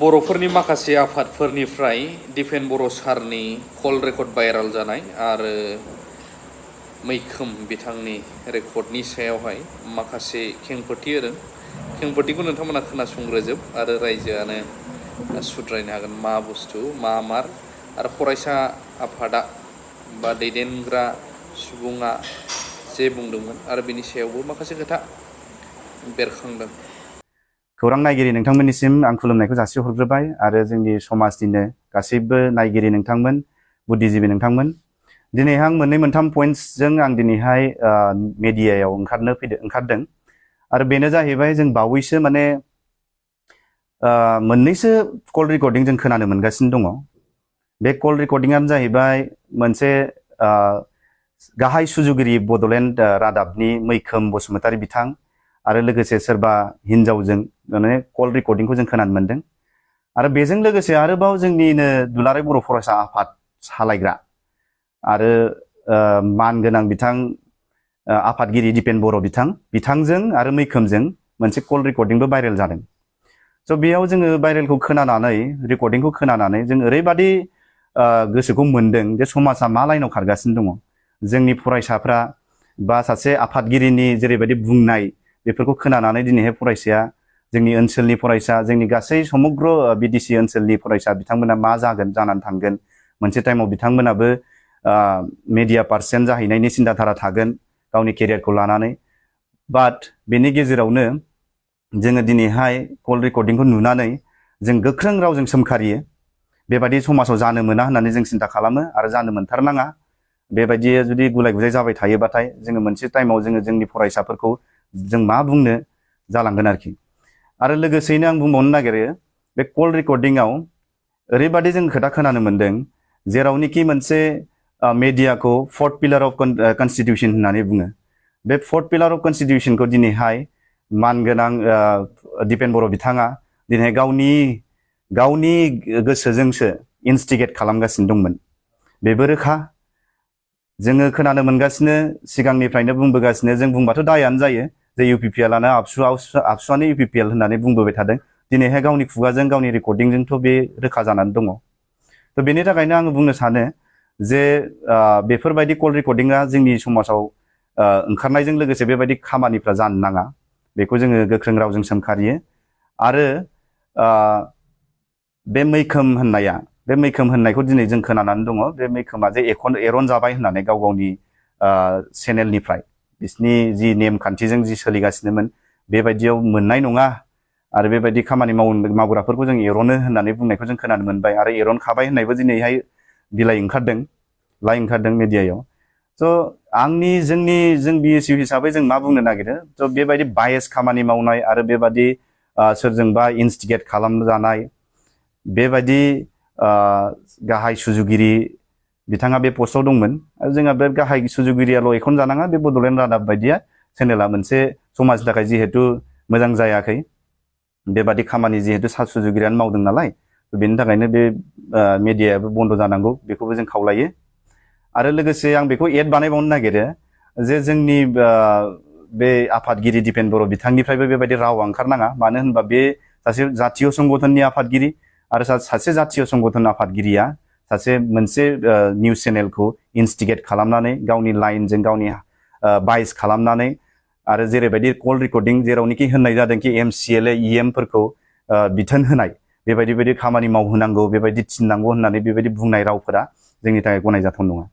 बर'फोरनि माखासे आफादफोरनिफ्राय दिपेन बर' सारनि कल रेकर्ड भाइराल जानाय आरो मैखोम बिथांनि रेकर्डनि सायावहाय माखासे खेंफोरथि होदों। खेंफोरथिखौ नोंथांमोना खोनासंग्रोजोब आरो रायजोआनो सुद्रायनो हागोन मा बुस्थु मा मार आरो फरायसा आफादा बा दैदेनग्रा सुबुङा जे बुंदोंमोन आरो बिनि सायावबो माखासे खोथा बेरखांदों। खौरां नायगिरि नोंथांमोननिसिम आं खुलुमनायखौ जासिहरग्रोबाय आरो जोंनि समाजनिनो गासैबो नायगिरि नोंथांमोन बुद्धिजीबि नोंथांमोन दिनैहाय आं मोननै मोनथाम पइन्ट्सजों आं दिनैहाय मेडियायाव ओंखारदों आरो बेनो जाहैबाय जों बावैसो माने मोननैसो कल रेकर्डिं जों खोनानो मोनगासिनो दङ। बे कल रेकर्डिंआनो जाहैबाय मोनसे गाहाय सुजुगिरि बड'लेण्ड रादाबनि मैखोम बसुमतारी बिथां आरो लोगोसे सोरबा हिनजावजों माने कल रेकर्डिंखौ जों खोनानो मोनदों आरो बेजों लोगोसे आरोबाव जोंनिनो दुलाराय बर' फरायसा आफाद सालायग्रा आरो मानगोनां बिथां आफादगिरि दिपेन बर' बिथांजों आरो मैखोमजों मोनसे कल रेकर्डिंबो भाइरेल जादों। स' बेयाव जोङो भाइरेलखौ खोनानानै रेकर्डिंखौ खोनानानै जों ओरैबादि गोसोखौ मोनदों जे समाजा मा लाइनाव खारगासिनो दङ। जोंनि फरायसाफ्रा बा सासे आफादगिरिनि जेरैबायदि बुंनाय बेफोरखौ खोनानानै दिनैहाय फरायसाया जोंनि ओनसोलनि फरायसा जोंनि गासै समग्र बिटिसि ओनसोलनि फरायसा बिथांमोना मा जानानै थांगोन मोनसे टाइमाव बिथांमोनाबो मेडिया पार्सन जाहैनायनि सिन्थाधारा थागोन गावनि केरियारखौ लानानै। बाट बेनि गेजेरावनो जोङो दिनैहाय कल रेकर्डिंखौ नुनानै जों गोख्रों रावजों सोमखारियो बेबायदि समाजाव जानो मोना होननानै जों सिन्था खालामो आरो जानो मोनथारनाङा। बेबायदि जुदि गुलाय गुजाय जाबाय थायोबाथाय जोङो मोनसे टाइमाव जोङो जोंनि फरायसाफोरखौ जों मा बुंनो जालांगोन आरोखि। आरो लोगोसेयैनो आं बुंबावनो नागिरो बे कल रेकर्डिंआव ओरैबादि जों खोथा खोनानो मोनदों जेरावनोखि मोनसे मेडियाखौ फोर्थ पिलार अफ कन्स्टिटिउसन होननानै बुङो। बे फोर्थ पिलार अफ कन्स्टिटिउसनखौ दिनैहाय मानगोनां दिपेन बर' बिथाङा दिनै गावनि गोसोजोंसो इनस्टिगेट खालामगासिनो दंमोन। बेबो रोखा जोङो खोनानो मोनगासिनो सिगांनिफ्रायनो बुंबोगासिनो जों बुंबाथ' दायानो जायो जे इउपिपिएलआनो आबसुआनो इउपिपिएल होननानै बुंबोबाय थादों। दिनैहाय गावनि खुगाजों गावनि रेकर्डिंजोंथ' बे रोखा जानानै दङ। थ' बेनि थाखायनो आङो बुंनो सानो जे बेफोरबायदि कल रेकर्डिंआ जोंनि समाजाव ओंखारनायजों लोगोसे बेबायदि खामानिफ्रा जानो नाङा बेखौ जोङो गोख्रों रावजों सोमखारियो। आरो बे मैखोम होननायखौ दिनै जों खोनानानै दङ। बे मैखोमा जे एरन जाबाय होननानै गावनि चेनेलनिफ्राय बिसिनि जि नेमखान्थिजों जि सोलिगासिनोमोन बेबायदियाव मोननाय नङा आरो बेबायदि खामानि मावग्राफोरखौ जों एरनो होननानै बुंनायखौ जों खोनानो मोनबाय आरो एरनखाबाय होननायबो दिनैहाय लाइ ओंखारदों मेडियायाव। स' जों बिएसइउ हिसाबै जों मा बुंनो नागिरो स' बेबायदि बायस खामानि मावनाय आरो बेबायदि सोरजोंबा इनस्टिगेट खालामजानाय बेबायदि गाहाय सुजुगिरि बिथाङा बे पस्टआव दंमोन आरो जोंहा बे गाहाय सुजुगिरियाल' एखन जानाङा। बे बड'लेण्ड रादाब बायदिया चेनेला मोनसे समाजनि थाखाय जिहेतु मोजां जायाखै बेबादि खामानि जिहेतु सुजुगिरियानो मावदों नालाय बेनि थाखायनो बे मेडियायाबो बन्द' जानांगौ बेखौबो जों खावलायो। आरो लोगोसे आं बेखौ एड बानायबावनो नागिरो जे जोंनि बे आफादगिरि दिपेन बर' बिथांनिफ्रायबो बेबायदि रावा ओंखारनाङा। मानो होनबा बे सासे जातीय संगठननि आफादगिरि आरो सासे जातीय संगठन आफादगिरिया सासे मोनसे निउस चेनेलखौ इनस्टिगेट खालामनानै गावनि लाइनजों गावनि बाइस खालामनानै आरो जेरैबायदि कल रेकर्डिं जेरावनोखि होननाय जादोंखि MCLA EM फोरखौ बिथोन होनाय बेबायदि खामानि मावहोनांगौ बेबायदि थिननांगौ होननानै बेबायदि बुंनाय रावफोरा जोंनि थाखाय गनायजाथाव नङा।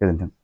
गोजोन्थों।